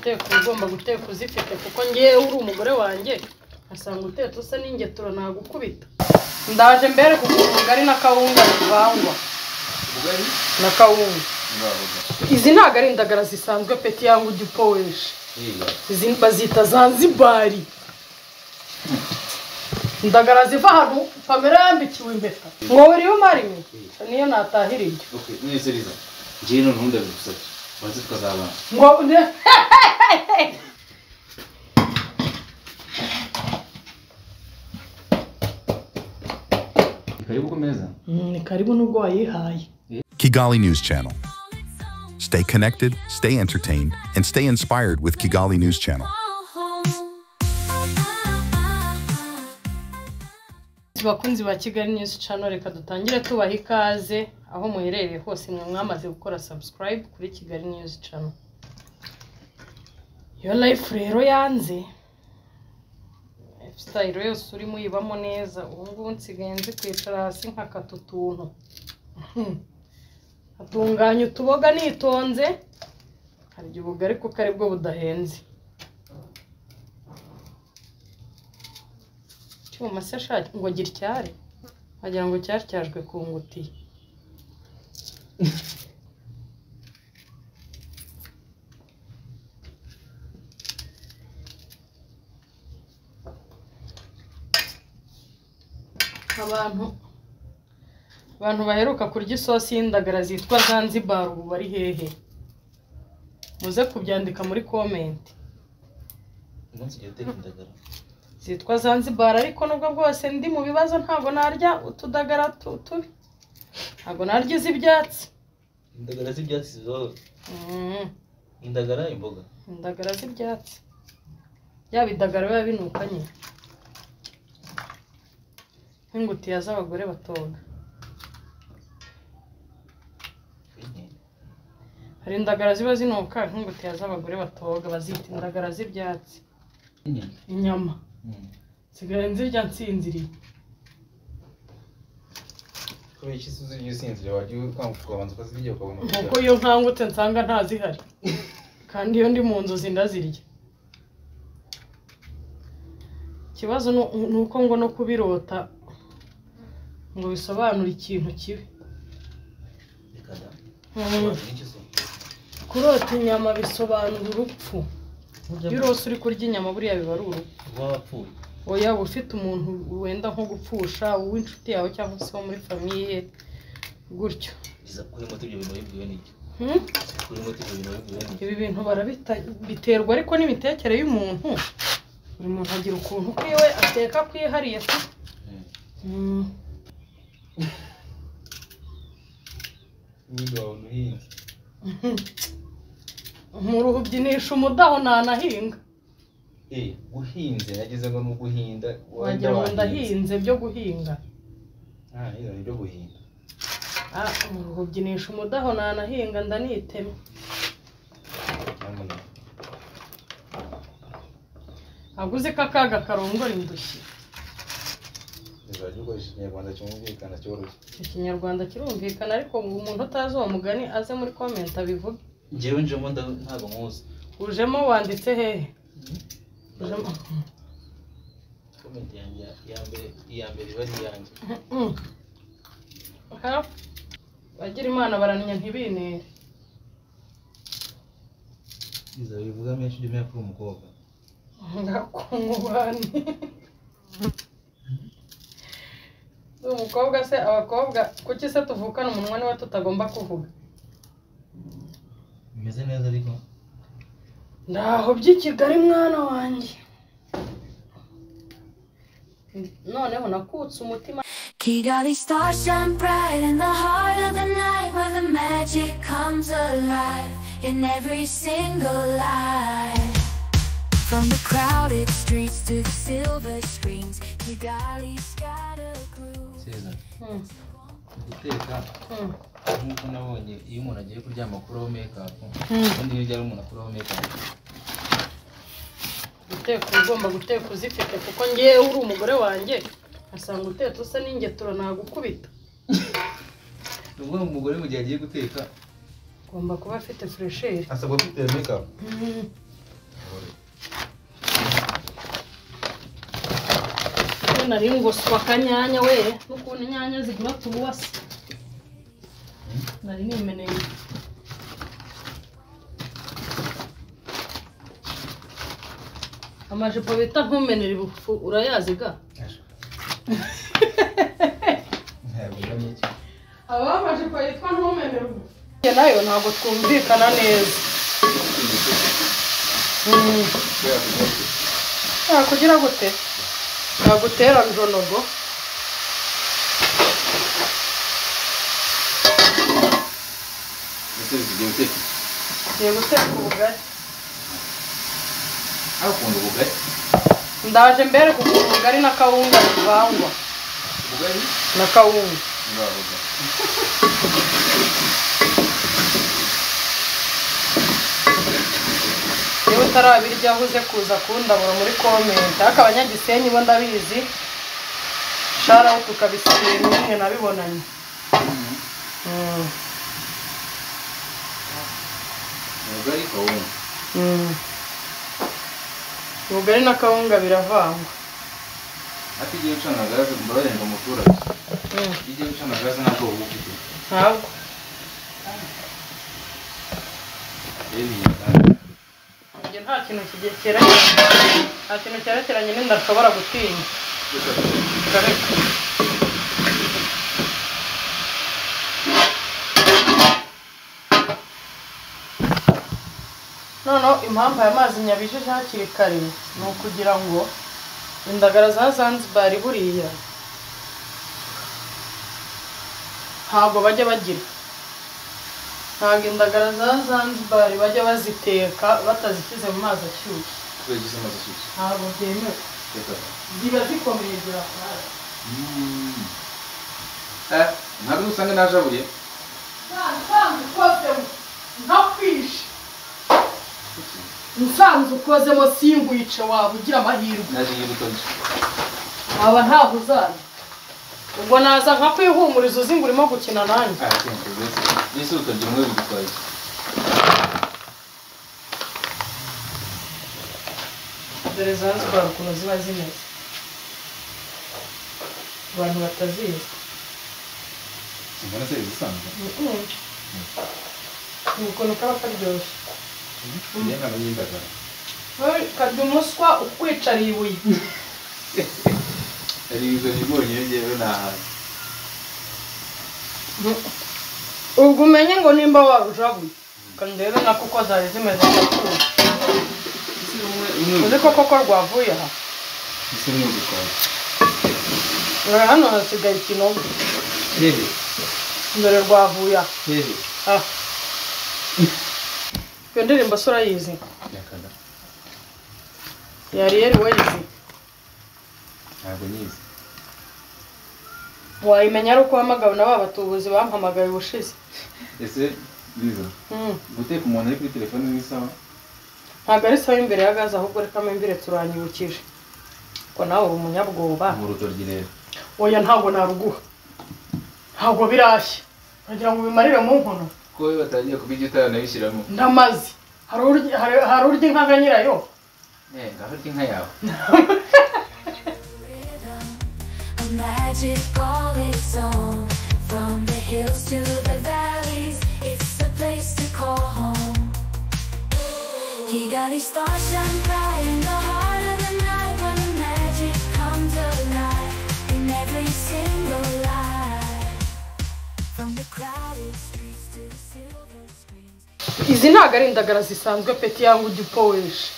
Guteka ugomba guteka uzifite, kuko ngewe uri umugore wanjye asanga utetse usa n'ingetura nagukubita. Ndaje mbere kuko ubugari na kawunga bivangwa. Ubugari na kawunga. Izi ntago ari indagara zisanzwe peti yangu ujya upowesha. Izi bazita Zanzibari. Indagara ziva ahantu Pamela yambikiwe impeta. Ngo uriyo marimi niyo natahira ibyo. Okay, nese Liza. Ngiye none nkunda bigusabye. Waze tukazabana. Ngo karibu kumeza. Ni karibu nubwo wayihaye. Kigali News Channel. Stay connected, stay entertained, and stay inspired with Kigali News Channel. Bakunzi ba Kigali News Channel, reka dutangire tubaha ikaze aho muherereye hose, mwe mwamaze gukora subscribe kuri Kigali News Channel. Yo life rero yanze lifestyle yose urimo uyibamo neza. Ubu ngubu nsigaye nzi kwicara hasi nkakata utuntu, atunganya utuboga nitonze. Harya ubugari kuko aribwo budahenze. Cyuma se ashaka ngo gityare, wagira ngo cyatyajwe ku ngutiya. Abantu baheruka kurya isosi y'indagara zitwa Zanzibar ubu bari hehe? Muze kubyandika muri comment. Zitwa Zanzibar, ariko nubwo bwose ndi mu bibazo ntago narya utudagara tubi. Ntago narya iz'ibyatsi. Indagara z'ibyatsi zo. Indagara imboga. Indagara z'ibyatsi. Ya bidagara biba binukanye. Nk'ingutiya z'abagore batoga. Hari indagara ziba zinuka nk'ingutiya z'abagore batoga, bazita indagara z'ibyatsi. Inyama. Nsigaye nzirya nsinziriye. Kubera iki se uzirya usinziriye? Wajya ukanguka ukabanza ukazirya ukabona kurya. Kuko iyo nkangutse nsanga ntazihari. Kandi iyo ndi mu nzozi ndazirya. Ikibazo ni uko ngo no kubirota ngo bisobanura ikintu kibi. Kurota inyama bisobanura urupfu. Iyo urose uri kurya inyama buriya biba ari urupfu. Oya, uba ufite umuntu wenda nko gupfusha, uw'inshuti yawe cyangwa se wo muri famiye gutyo. Ibi bintu biterwa ariko n'imitekere y'umuntu. Buri muntu agira ukuntu kwiwe ateka kwihariye se. Umuruhu ubyinisha umudaho ntanahinga. Guhinze nageze ngo ni uguhinda, wagira ngo ndahinze byo guhinga. Ibyo guhinga. Umuruhu ubyinisha umudaho ntanahinga ndanitema. Ntabwo uzi ko akaga karongora indushyi. Uzajya ukoresha ikinyarwanda cyumvikana cyoroshye. Icyo kinyarwanda kirumvikana, ariko umuntu utazi uwo mugani aze muri comment abivuge. Njyewe njemo ntabwo nkuzi. Ujemo wanditse hehe? Ujemo comment yanjye ya mbere, iya mbere iba ari iyanjye. Bagira Imana baramenya ntibinere. Iza bivuga menshi ujye umenya ko uri umukobwa. Ndakungubani. Umukobwa se, abakobwa kuki se tuvukana umunwa niwe tutagomba kuvuga? Bimeze neza ariko. Ndaho by'i Kigali mwana wanjye. Noneho nakutse umutima. Kigali stars shine bright in the heart of the night, where the magic comes alive in every single life. From the crowded streets to the silver screens, Kigali's got a groove. Guteka nk'uko nabonye iyo umuntu agiye kuryama akuraho make-up, ubundi iyo ryari umuntu akuraho make-up. Guteka ugomba guteka uzifite, kuko ngewe uri umugore wanjye asanga utetse usa n'ingetura nagukubita. Ni ukuvuga ngo umugore mu gihe agiye guteka agomba kuba afite fresheri, asabwa afite make-up. Nari ngoswa akanyanya we n'ukuntu inyanya zigura tubuwase. Nari nimeneye. Amajipo bita ntumenera ibufu urayazi ga? Aba amajipo yitwa ntumenera ibufu. Nayo ntabwo twumvikana neza. Kugira gute? Nagutera njonogo. Ese bigiye guteka? Ngiye guteka ubugari. Aho ukunda ubugari? Ndaje mbere kugura ubugari na kawunga bivangwa. Ubugari? Na kawunga. Ngavuga. Niba utarabirya uze kuza kundabura muri comment. Ariko abanyagisenyi bo ndabizi. Shara tukabisiye nimwe nabibonanye. Ubugari kawunga. Ubugari na kawunga biravangwa. Ati igiye ucana gaze mbabarenga umuturage. Igiye ucana gaze ntabwo uba ufite. Ntabwo. Njye nta kintu kigekeranye. Nta kintu cyerekeranye n'inda nshobora gutinya. Reka. Noneho impamvu aya mazi nyabijije hakiri kare ni ukugira ngo indagara za Zanzibar buriya ntabwo bajya bagira. Ntabwo indagara za Zanzibar bajya baziteka batazishyize mu mazi ashyushye. Ntabwo byemewe. Ziba zikomeye zirakara. Ntabwo usanga najabuye. Nsanze ukozemo ntakwishe. Nsanze ukozemo singwice waba ugira amahirwe. Waba ntaho uzaza. Ubwo naza nkakwihumuriza uzi ngo urimo gukina nanjye. Ese urutoryi rumwe bigutwaye iki? Dore Zanzibar ukuntu ziba zimeze. Abantu batazizi. Simbona se izisanzwe? Ni ukuntu kaba karyoshye. Njye ntabwo n'indagara. Karya umuswa ukwicariye ibuye. Hari izo nibonye njyewe nahaze. Ubwo umenye ngo nimba warujabuye. Kandebe nako uko zari zimeze ndakura. Uzi ko koko rwavuye aha. Ese ni ugutwaye. Dore hano hasigaye ikinogo. Hehe. Dore rwavuye aha. Hehe. Ah. Iyo ndirimbo se urayizi? Yakada. Yari wayizi? Ntabwo nyizi. Wayimenya ari uko uhamagawe na ba batubuzi bampamagaye ubushize. Ese Liza, guteka umuntu ari kuri telefone ni sawa? Ntabwo ari sawa imbere ya gaze ahubwo reka mbere turanyibukije. Ko nawe uri umunyabwoba. Mu rutoryi rero. Oya ntabwo naruguha. Ntabwo birashye. Uragira ngo ubimarire mu nkono. Ko we batangiye kubirya utaranabishyiramo. Ndamaze. Hari urya inka nka nyirayo? Ngaho urya inka yawe. Magic all its own. From the hills to the valleys, it's a place to call home. Kigali stars shine bright in the heart of the night when the magic comes alive in every single life. From the crowded streets to the silver screens. Izi ntabwo ari indagara zisanzwe peti yangu ujya upowesha.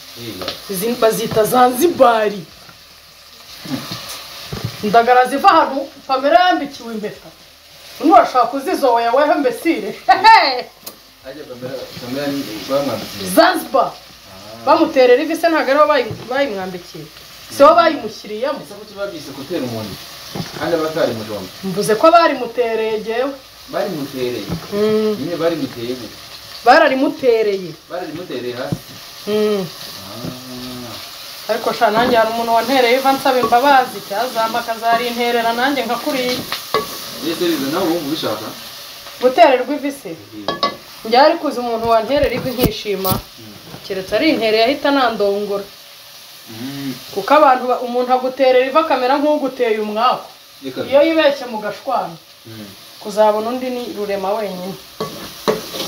Izi bazita Zanzibar. Indagara ziva ahantu Pamela yambikiwe impeta. Uno urashaka kuzizoya weho mbesire. Zanzibar. Bamuterera ivi se ntabwo aribo bayimwambikiye. Si bo bayimushyiriyemo. Ese kuki babyise gutera umuntu? Kandi abatari mujomba. Mvuze ko barimutereye jewe. Barimutereye. Nyine barimuteye gute? Bararimutereye. Bararimutereye hasi. Ariko sha nanjye hari umuntu wantereye iva nsaba imbabazi cyazamba akazarinterera nanjye nkakuriye. Ese Liza nawe wumva ubishaka? Gutererwa ivi se? Njye ari kuza umuntu wanterera ivi nkishima. Keretse ari intereye ahita nandongora. Kuko abantu umuntu aguterera iva akamera nk'uguteye umwaku. Iyo yibeshye mu gashwana. Kuzabona undi ni rurema wenyine.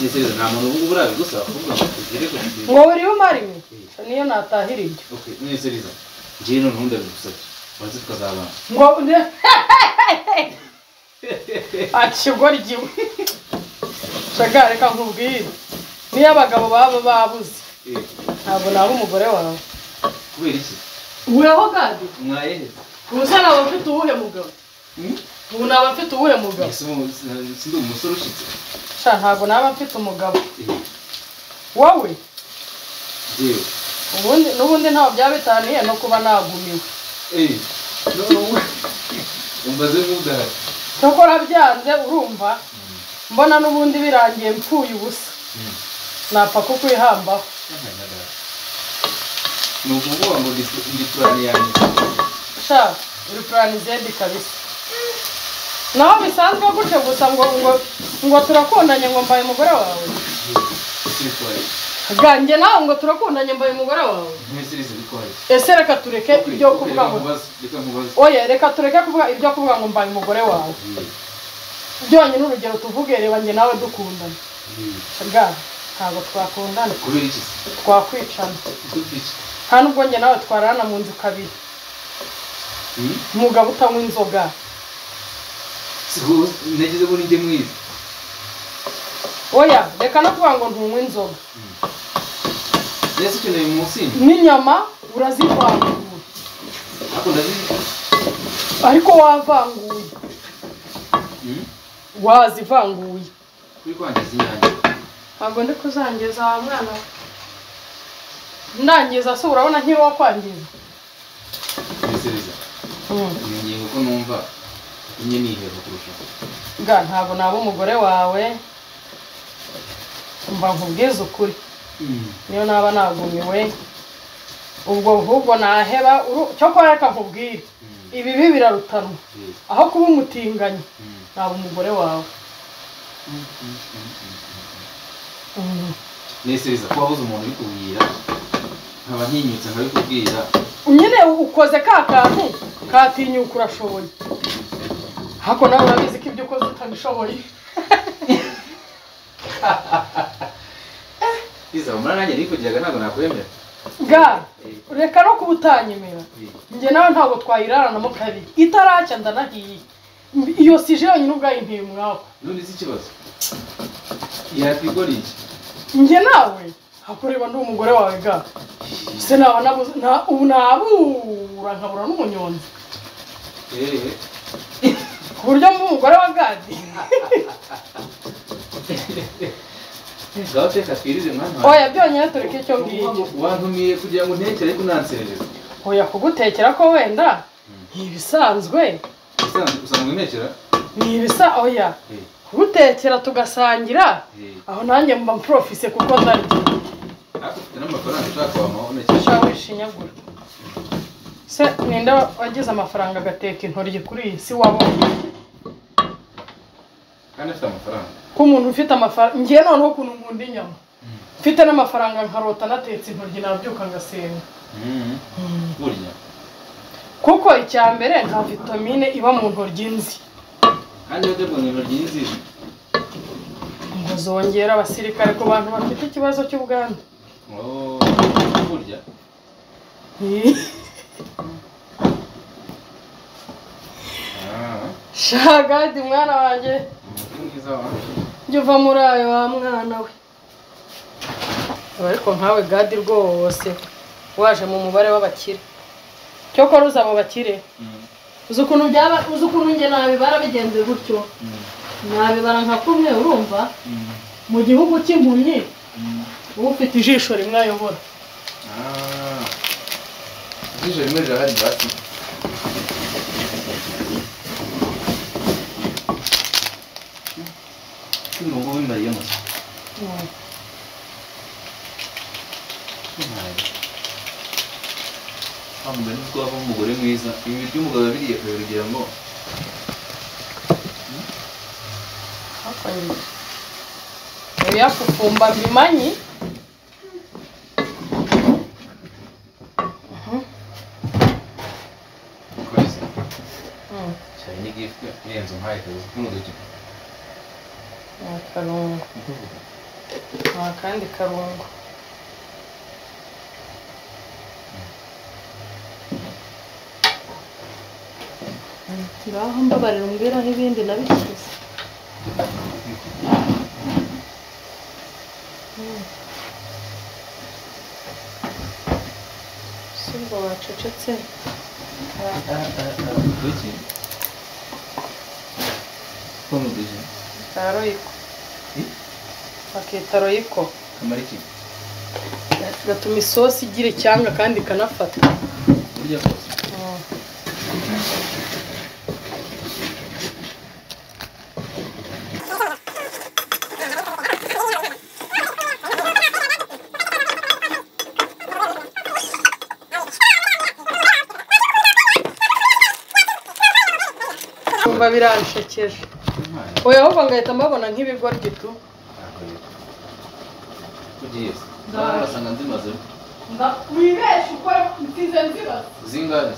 Neza nta muntu ubu urabigusaba kuvuga ngo tugere ku kigero. Ngo uri umarime. Niyo natahira ibyo. Okay, neza Liza. Ngiye none undi abigusabye. Waze tukazabana. Ngo akigoryiwe. Shaga reka nkubwire. Niyo abagabo baba babuze. Ntabwo naba umugore wawe. Kubera iki? Uraho Gadi? Mwayehe. Ubusa naba mfite uwuhe mugabo? Ubu naba mfite uwuhe mugabo? Sindi umusore ushitse. Sha ntabwo naba mfite umugabo. Wowe? Jewe. Ubundi n'ubundi ntaho byaba bitaniye no kuba nagumiwe. No. Umbaze nk'udahari. Cyokora byanze urumva mbona n'ubundi birangiye mpfuye ubusa. Napfa kukwihambaho. Ni ukuvuga ngo ndi plan yanjye. Sha uri plan Z kabisa. Naho bisanzwe gutyo gusa ngo ngo ngo turakundanye ngo mbaye umugore wawe. Ganjye nawe ngo turakundanye mbaye umugore wawe. Ese reka tureke ibyo kuvuga ngo oya reka tureke kuvuga ibyo kuvuga ngo mbaye umugore wawe. Byonyine urugero tuvuge reba njye nawe dukundana. Ga ntabwo twakundana. Kubera iki? Twakwicana. Nta nubwo njye nawe twarana mu nzu kabiri. Umugabo utanywa inzoga. Nageze ngo ninjye mwiza. Oya reka no kuvuga ngo ntunywe inzoga. Nese ukeneye umusini? N'inyama urazivangura. Ariko ndazizi. Ariko wavanguye. Wazivanguye. Kuri kwangiza inyanya. Ntabwo ndi kuzangiza wa mwana we. Ndangiza se urabona nkiri uwo kwangiza. Nese iyi ngingo ko numva inye niheba kurusha. Ga ntabwo naba umugore wawe. Mba nkubwiza ukuri. Niyo naba nagumiwe ubwo ahubwo naheba cyokora reka nkubwire ibibi birarutanwa. Aho kuba umutinganyi naba umugore wawe. Nese Liza ko wabuze umuntu ubikubwira nkaba ntinyutse nkabikubwira. Nyine ukoze ka kantu katinyuka urashoboye. Hako nawe urabizi ko ibyo ukoze utabishoboye. Liza umwana nanjye nikugiraga ntabwo nakwemera. Ga reka no kuba utanyemera. Njye nawe ntabwo twayiraranamo kabiri. Itaracya ndanahiye. Iyo sije yonyine ubwayo inteye umwaku. None si ikibazo. Yakwigora iki? Njye nawe hakureba ndi umugore wawe ga. Se naba nabuze ubu nabura nkabura n'umunyonzi. Ku buryo mba umugore wa Gadi. Ngaho teka twirize mwana. Oya byonyine tureke icyo ngicyo. Wantumiye kugira ngo ntekere ariko unanserereza. Oya kugutekera ko wenda ntibisanzwe. Bisanzwe usanga untekera? Ni ibisa oya. Kugutekera tugasangira aho nanjye mba mprofise kuko ndarya. Ariko ufite n'amafaranga ushaka wamuha untekera. Sha wishinyagura. Se ninde wagize amafaranga agateka intoryi kuri iyi si wabonye? Kandi afite amafaranga. Ko umuntu ufite amafaranga ngiye noneho ukuntu nkunda inyama. Mfite n'amafaranga nkarota natetse intoryi nabyuka ngasenga. Burya. Kuko icya mbere nta vitamine iba mu ntoryi nzi. Kandi iyo ngo intoryi nzi. Ngo zongera abasirikare ku bantu bafite ikibazo cy'ubwandu. Oh, burya. Sha Gadi mwana wanjye. Njye uva muri ayo wa mwana we. Ariko nkawe Gadi rwose waje mu mubare w'abakire. Cyokora uza abo bakire. Uzi ukuntu byaba uzi ukuntu njye nabibara bigenze gutyo. Nabibara nka kumwe urumva mu gihugu cy'impumyi ufite ijisho rimwe ayobora. Ijisho rimwe rirahari basi. Ibirungo bimariyemo. Wa mugani ko wavamo umugore mwiza. Ibi biryo umugabo yabiriye akabigira ngo Yakufumba bimanyi. Yenzo mpaye kazi n'uduki. Akarungo. Akandi karungo. Ngaho mbabarira umbwira aho ibindi nabishyize. Simba wacecetse. Kuki? Kono duki? Royco. Bakita Royco. Kamara iki? Gatuma isosi igira icyanga kandi ikanafata. Burya kose. Kumva biranshekeje. Oya ahubwo ngahita mbabona nk'ibigoryi tu. Ugiye se? Ndabasanga nzimaze. Wibeshe ukora nsize nzibaze. Zingahe?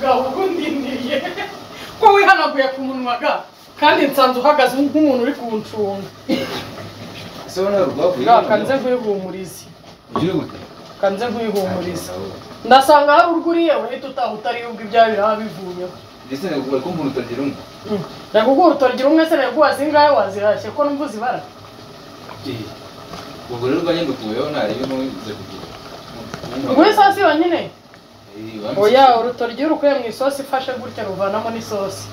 Gahugu ndindiye ko wihanaguye ku munwa ga kandi nsanze uhagaze nk'umuntu uri kuncunga. Ese wowe ntabwo rwavuye? Kanze nkwihumurize. Ugiye gute? Kanze nkwihumurize. Ndasanga hari urwo uriye uhita utaha utariye ubwo ibyawe biraba bivuyeho. Ndetse nagukora ko umuntu utagira umwe. Naguguha urutoryi rumwe se naguha zingahe wazihashye ko numva uzibara? Ubwo rero urwanjye ndukuyeho ntarebe ntuze kugira. Nguhe isosi yonyine? Oya urutoryi rukuye mu isosi ifashe gutya ruvanamo n'isosi.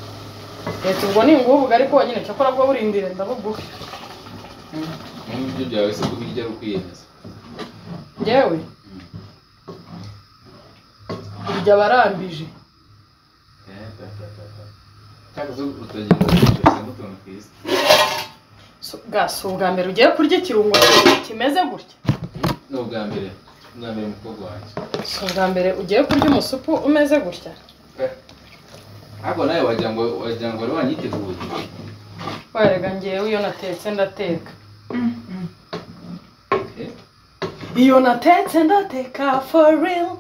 Leta ubwo ni ngubu ubugari konyine cyakora bwo burindire ndabuguhe. N'ibyo byawe se kubirya ari ukwiyemeza. Njyewe? Urya barambije. Cyakoze urutoryi ruraryoshye n'utuntu twiza. Ga si ubwa mbere ugiye kurya ikirungo kimeze gutya? Ni ubwa mbere. Ubwa mbere mukobwa wanjye. Si ubwa mbere ugiye kurya umusupu umeze gutya? Ariko nawe wagira ngo wari wanyiteguye. Werega njyewe iyo natetse ndateka. Iyo natetse ndateka for real.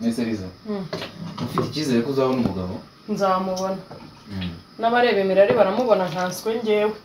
Nese Liza. Ufite icyizere ko uzabona umugabo? Nzamubona. N'abareba imirari baramubona nkanswe njyewe.